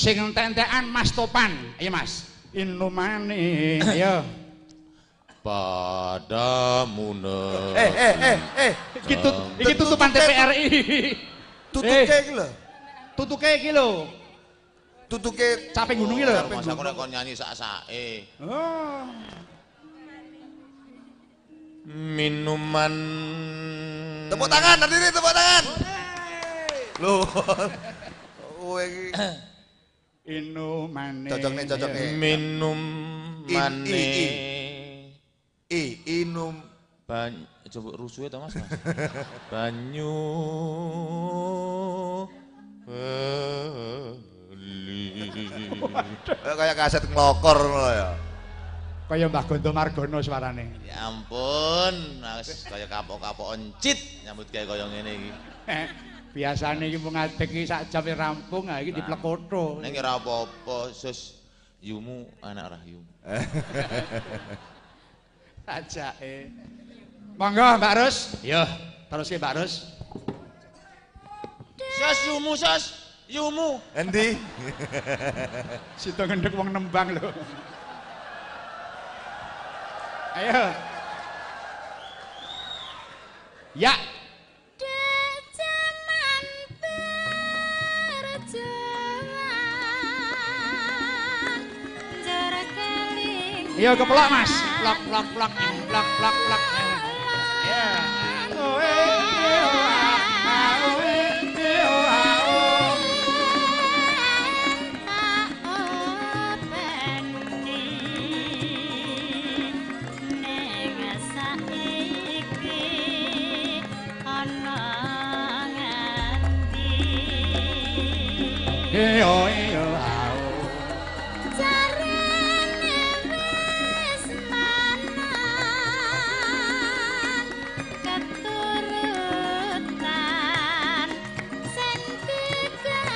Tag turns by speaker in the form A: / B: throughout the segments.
A: Sing entek-entekan Mas Topan. Ayo Mas. Inumane. Ayo.
B: Padamu
A: Iki iki tutupan TPRI.
C: Tutuke iki lho.
A: Tutuke iki lho.
C: Tutuke
A: caping gunung iki lho.
B: Mas aku nek kon nyanyi sak-sake.
A: Oh.
B: Minuman.
C: Tepuk tangan, hadirin tepuk tangan. Lho. Kowe iki
A: inumane.
C: Cocokne, cocokne.
B: Minumane.
C: I inum
B: ban coba rusuhe to Mas. Banyu beli.
C: Kayak kaset nglokor ngono ya.
A: Kaya Mbah Gondo Margono suarane.
B: Ya ampun, wis kaya kapok-kapok encit nyambut gawe kaya ngene iki.
A: Biasane iki mung ngadeg iki sak jam rampung, ha iki diplekoto.
B: Ning ora apa-apa, sus yumu anak ora yumu.
A: Ajake. Monggo Mbak Rus. Yo, teruske Mbak Rus.
B: Sus yumu, sus yumu.
C: Endi?
A: Sida ngendhek wong nembang lho. Ayo. Ya.
D: Jaman perjuangan njur keling.
A: Ayo keplok Mas. Plok plok plok plok plok plok. Ya. Yo yo au.
D: Jarene wis manang keturutan sing tiga.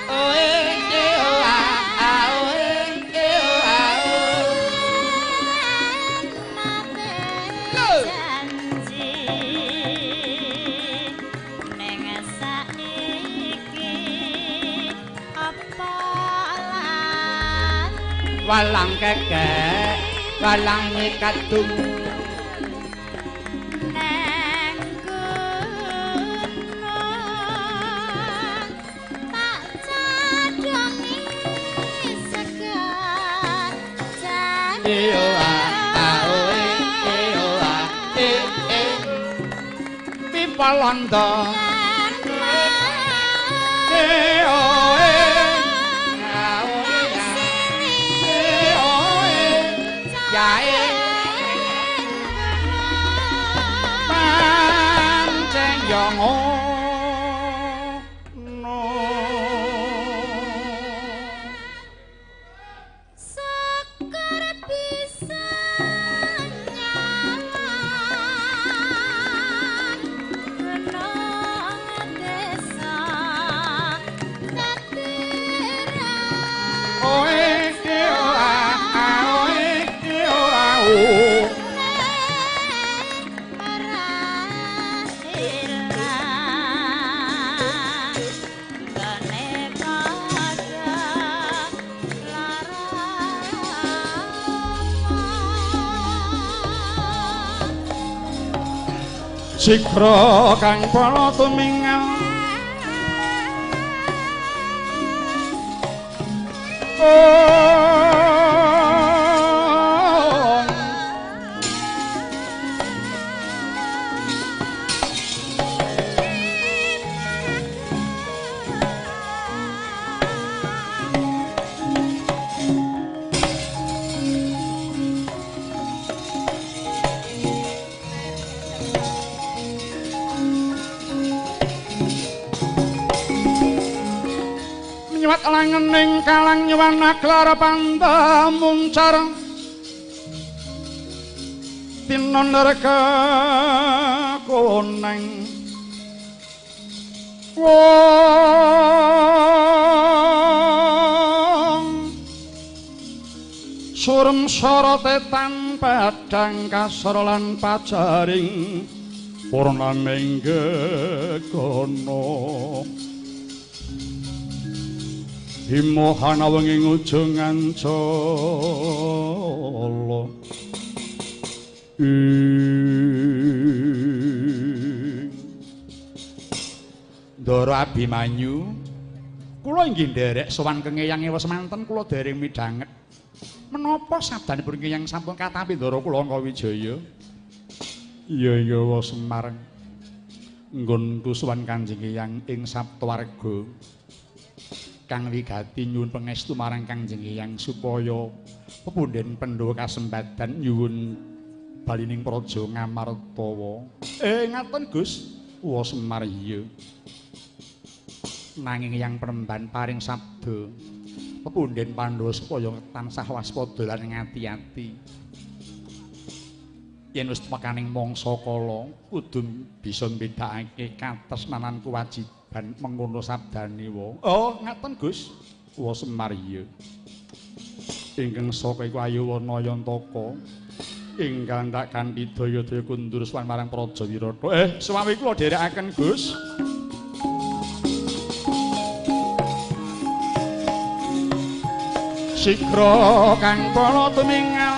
A: Oe o a a oe e o a o.
D: Janji ning saiki apa lali
A: Walang kekek, walang kadung.
D: Neng gunung tak cadhongi segar
A: E o a a o e e o a e e. Pipa londo. E o e a o e a e o e ya e. Pancen yo ngono.
D: Syukur bisa nyaman gunung desa dadi
A: Oe e o a a oe e o a o.
D: Ora ilang gone padha lara.
A: Sikra kang pala tumingal ong. Nyuwat langening kalang nyuwana klara panda muncar tinon neraka koneng wong surem sorote tan padhang kasar lan pajaring purnaming gegono. Himohana wengi ngujung ancala. Ndara Abimanyu, kula inggih nderek sowan kengeyang ewa semanten kula dereng midhanget. Menapa sabdanipun Keyang sampun katampi ndara kula Angkawijaya? Iya iya wa Semar. Nggonku sowan Kanjeng Eyang ing Saptawarga. Kang wigati nyuwun pangestu marang Kanjeng Eyang supaya pepundhen Pandhawa kasembadan nyuwun balining praja Ngamartawa. Ngaten Gus. Wa Semar iya. Nanging Eyang Penemban paring sabda pepundhen Pandhawa supaya tansah waspada lan ngati-ati. Yen wis tekaning mangsa kala kudu bisa mbedakake katresnanan kewajiban mengono sabdane wa. Oh, ngaten Gus. Wa Semar iya. Ingkang saka iku ayu Wanayantaka ingkang tak kanthi daya-daya kundur sowan marang Praja Wirata. Suwawi kula dherekaken Gus. Sikra kang pala tumingal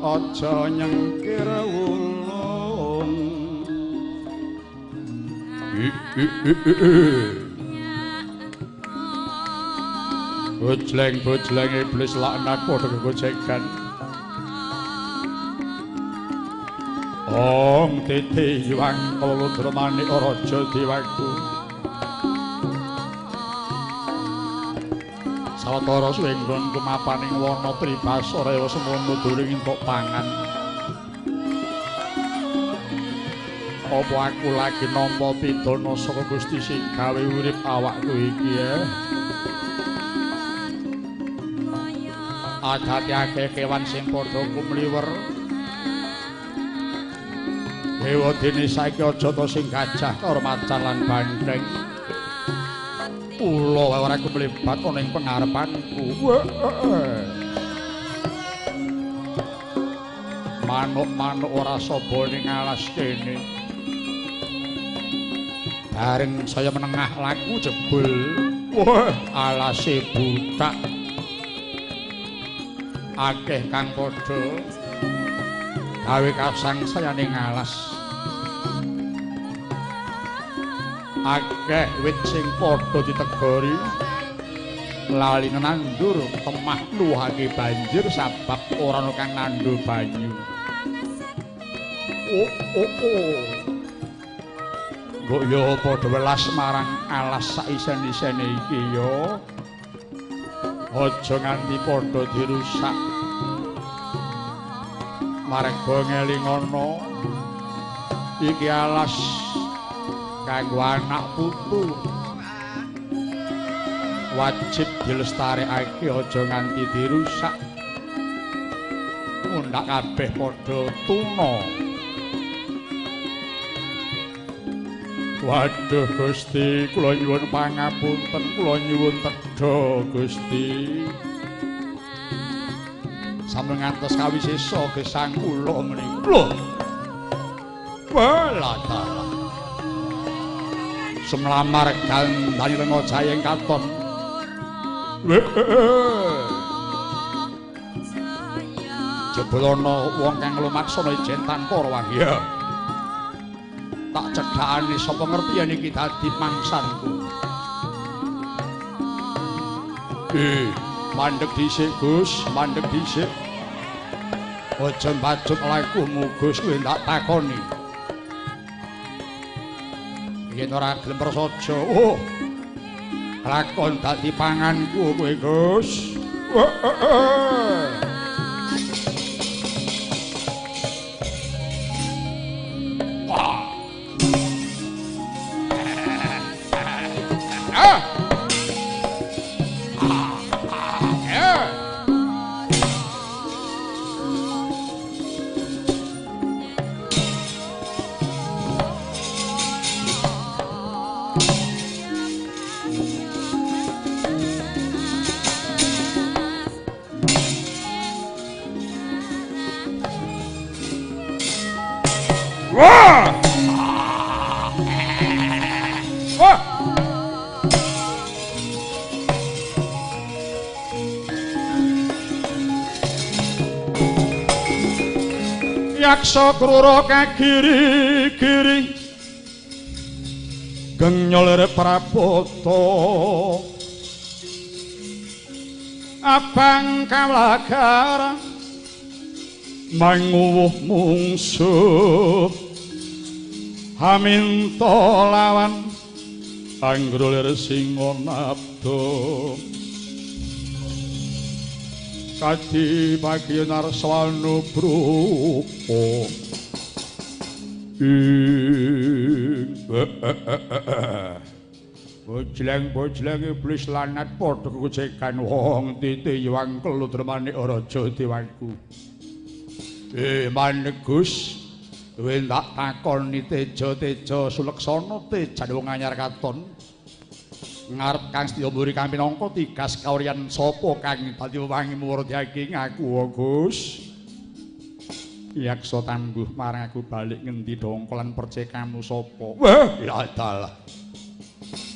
A: Aja nyengkir wulung. Bojleng-bojleng iblis laknat padha gegojekan. Ong titi yuang kaludra manik raja dewaku. Sawetara suwe nggonku mapaning wana tribasara ya semono durung entuk pangan. Apa aku lagi nampa pidana saka Gusti sing gawe urip awakku iki ya? Adate akeh kewan sing padha kumliwer. Dewa dene saiki aja ta sing gajah karo macan lan banteng. Ula ora kumlibat ana ing pengarepanku. Manuk-manuk ora saba ning alas kene. Bareng saya menengah laku jebul. Wah, alase butak. Akeh kang padha gawe kasangsayan ing alas. Akeh wit sing padha ditegori lali nandur temah luhake banjir sabab ora ana kang nandur banyu. Oh oh oh. Mbok yo padha welas marang alas sak isen-isene iki yo. Aja nganti padha dirusak. Marga ngelingono iki alas kanggo anak putu. Wajib dilestarekake aja nganti dirusak. Mundhak kabeh padha tuna. Waduh Gusti, kula nyuwun pangapunten, kula nyuwun tedha Gusti. Sampun ngantos kawisesa gesang kula menika. Lho. Walah dalah. Semlamar gandani lenga jayeng katon. Jebul ana wong kang lumaksana ijen tanpa rawang. Ya. Tak cedhakane sapa ngerti yen iki dadi mangsanku. Mandeg dhisik Gus, mandeg dhisik. Aja mbacut lakumu Gus, kowe tak takoni. Yen ora gelem prasaja, oh. Lakon dadi panganku kowe Gus. Yaksa krura kagiri-giri genyolir prapata abang kawlagara manguwuh mungsuh haminta lawan anggrolir singa nabda kadi pagi narswana brupa bojleng-bojleng iblis lanat padha kecekan wong titi yuwang keludremane raja dewanku. Manegus kowe tak takoni teja-teja suleksana tejan wong anyar katon. Ngarep kang setya mburi kang pinangka tigas kawriyan sapa kang dadi wewangi muwurdhake ngaku Gus. Yaksa tambuh marang aku balik ngendi dongko lan percekamu sapa? Wah, ya dalah.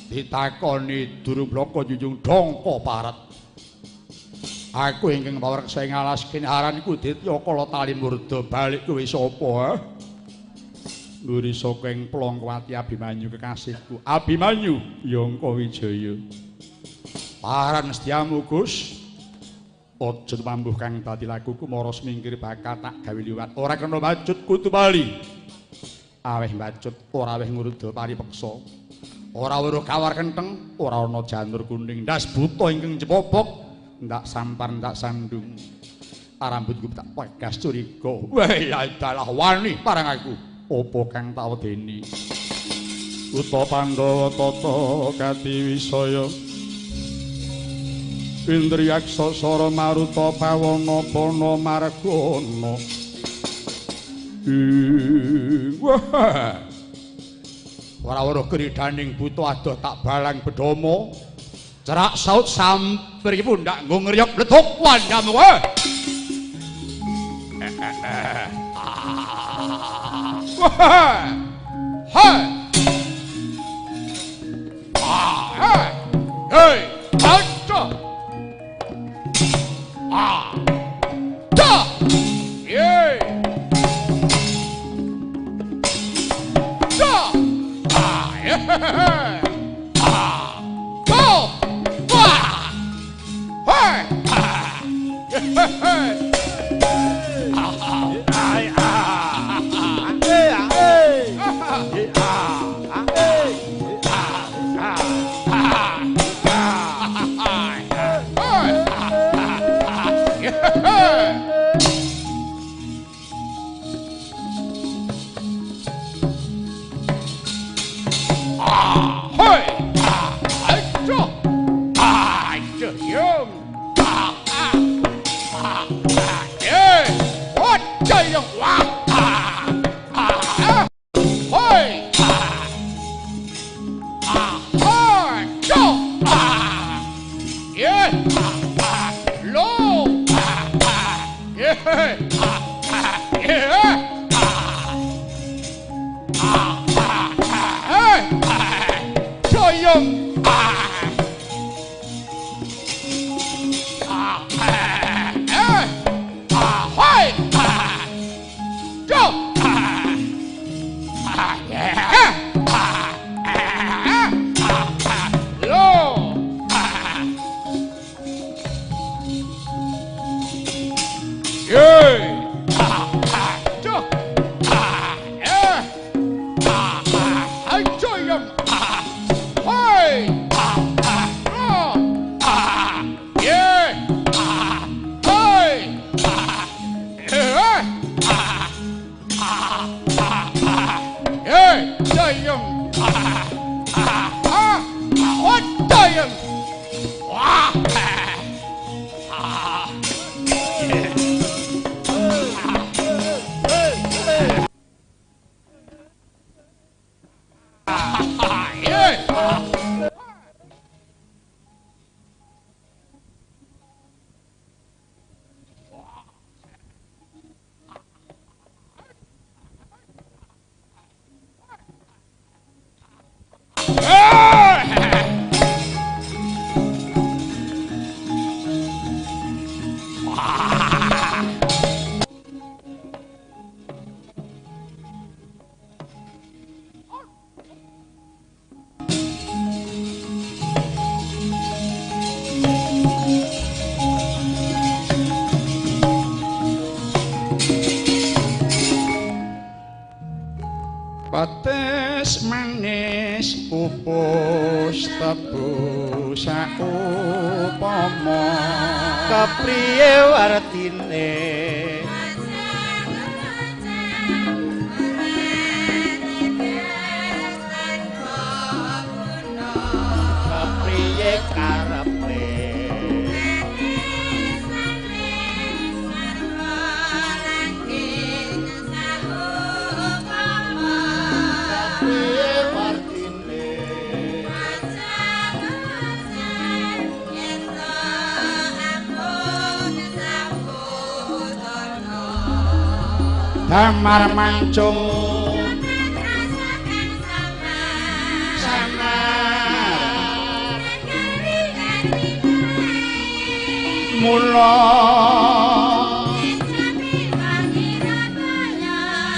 A: Ditakoni durung bloko junjung dongko paret. Aku ingkang pawreksa ing alas kene aranku Ditya Kala Talimurda balik kowe sapa ha? Mburi saka ing Plongkwati Abimanyu kekasihku. Abimanyu Yangka Wijaya. Paran setiamu Gus. Aja tumambuh kang dadi lakuku mara semingkir bakal tak gawe liwat. Ora kena bacut kudu bali. Aweh bacut ora aweh ngruda paripeksa. Ora weruh kawar kentheng, ora ana janur kuning. Ndas buta ingkang jepopok, ndak sampar ndak sandung. Rambutku tak pegas curiga. Wah, ya dalah wani parang aku. Apa kang tak wedeni? Uta Pandhawa tata katiwisaya Indriyaksa sara maruta pawana pana margana. Wah. Ora weruh kridaning buta adoh tak balang bedama. Cerak saut sampir iki pundak nggo ngriyok bleduk wandamu. Wah. Hai. Ah, hey. Acha. Ah. Ta. Ye. Ta. Ah. Ah. Go. Wah. Hey. Ah. Hey. Ah. Ah. Ah. Aduh yung. Ah ah. Ah. Eh. Aduh yung. Wah. Ah. Ah. Hoi. Ah. Ah. Hoi. Go. Ah. Yeah. Ah. Ah. Lo. Ah. Ah. Yeah. Ah. Ah. Yeah. Ah. Ah. Ah. Ah. Ah. Joyong. Ah. Ah. Ah. Ah. Hoi. Ah. Go. Ah. Ah. Yeah. Ah. Ah. Ah. Ah. Lo. Ah. Yeah. Ah. Ah. Go. Ah. Eh. Ah. Ah. Ay, joyong. Ah. Hoi. Ah. Ah. Lo. Ah. Yeah. Ah. Hoi. Ah. Eh. Ah. Ah. Ah. Ah. Eh. Joyong. Ah. Ah. Ah. Ah. Joyong. Wah. Ah. Ah. Yeah. Petes manis pupus tebu saupama
E: Kepriye wartine? Kepriye karepe? Kepriye wartine?
A: Damar mancung samar mula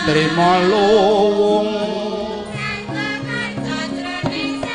A: trima luwung
D: Sejati.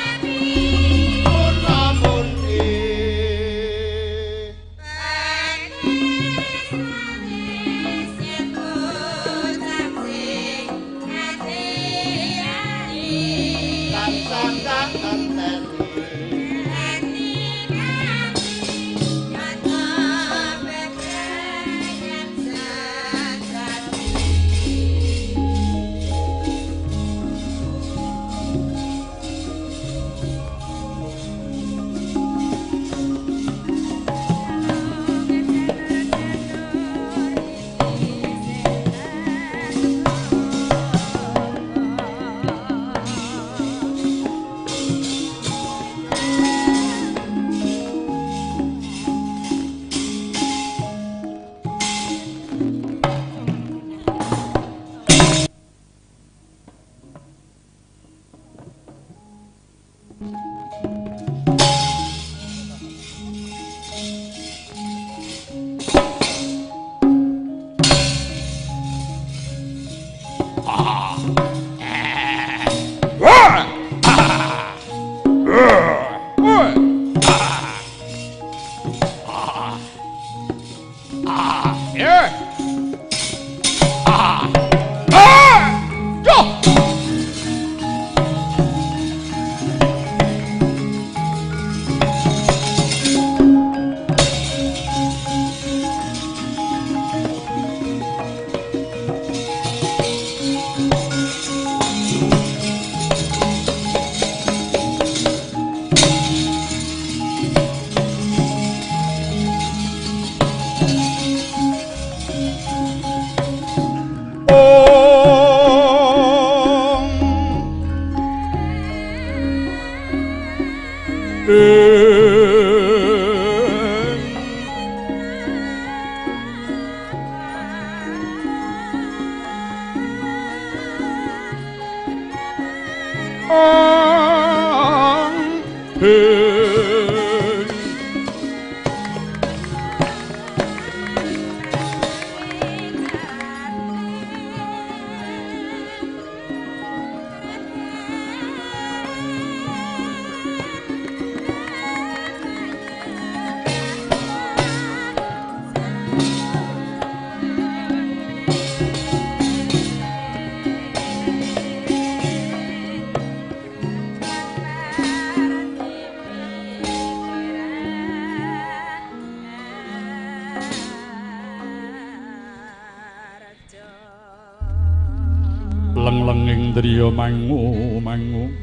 A: Lenging driya mangu mangu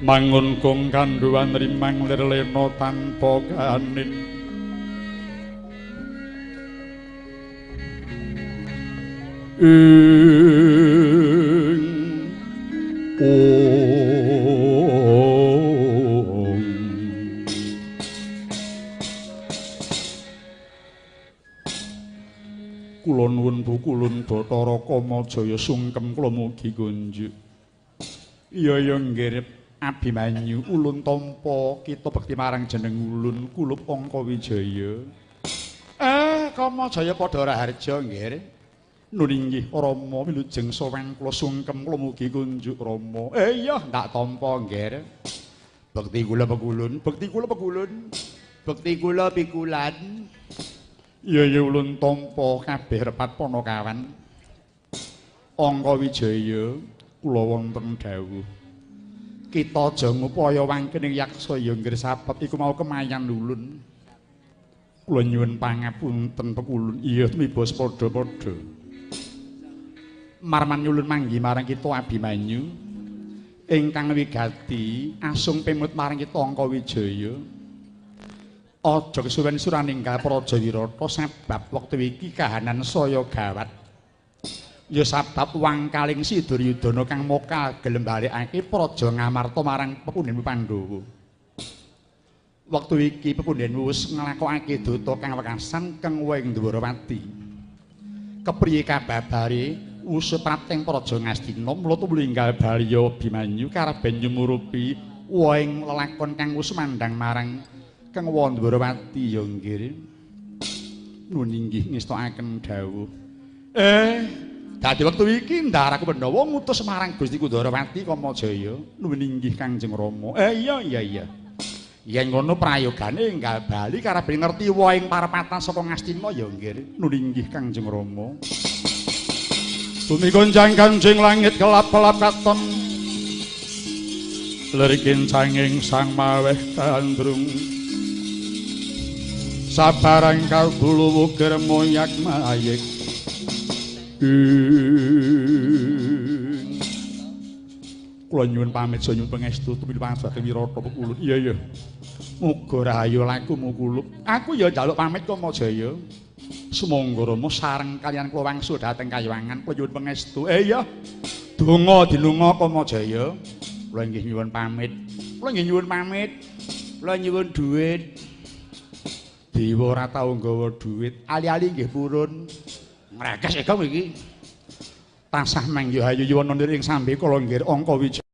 A: mangun kung kandhuwan rimang lir lena tanpa kanin. Ing ong kula nuwun bukulun Bathara Kamajaya sungkem kula mugi kunjuk. Iya ya nggih Abimanyu ulun tampa kita bekti marang jeneng ulun kulup Angkawijaya. Kamajaya padha raharja nggih. Nun inggih Rama wilujeng sowan kula sungkem kula mugi kunjuk Rama. Iya ndak tampa nggih. Bekti kula pekulun, bekti kula pekulun. Bekti kula pikulan. Iya ya ulun tampa kabeh repat panakawan. Angkawijaya kula wonten dawuh. Kita aja ngupaya wangkening yaksa ya nggih sabab iku mau kemayan ulun. Kula nyuwun pangapunten pekulun. Iya tumibos padha-padha. Marman nyulun manggi marang kita Abimanyu ingkang wigati asung pemut marang kita Angkawijaya. Aja kesuwen suraninggal Praja Wirata sabab wektu iki kahanan saya gawat. Ya sabab wangkaling si Duryudana kang moka gelem balekake Praja Ngamarta marang pepundhenmu Pandhawa. Wektu iki pepundhenmu wis nglakokake duta kang wekasan kang ing Dwarawati. Kepriye kababare wus prapting Praja Ngastina mula tumuli enggal baliya Abimanyu karaben nyumurupi wohing lelakon kang wis mandang marang kang Dwarawati ya nggih. Nun inggih ngestokaken dawuh. Dadi wektu iki ndaraku Pandhawa ngutus marang Gusti Kundrawati Kamajaya nuwun inggih Kangjeng Rama. Iya iya iya. Yen ngono prayogane enggal bali karaben ngerti wohing parepatan saka Ngastina ya nggih. Nuwun inggih Kangjeng Rama. Bumi gonjang kanjing langit kelap-kelap katon. Lir kincanging sang maweh kandrung. Sabarang kalbulu wuger moyak mayik. Kula nyuwun pamit saya nyuwun pangestu tumrap pangastuke Wirata pekulun. Iya iya. Muga rahayu lakumu kulup. Aku ya njaluk pamit Kamajaya. Sumangga Rama sareng kaliyan kula wangsul dhateng Kayuwangan kula nyuwun pangestu. Iya. Donga dilunga Kamajaya. Kula inggih nyuwun pamit. Kula inggih nyuwun pamit. Kula nyuwun dhuwit. Dewa ora tau nggawa dhuwit. Ali-ali inggih purun. Ngreges egong iki. Tansah mangya hayu yuwana nir ing sambekala nggih Angkawijaya.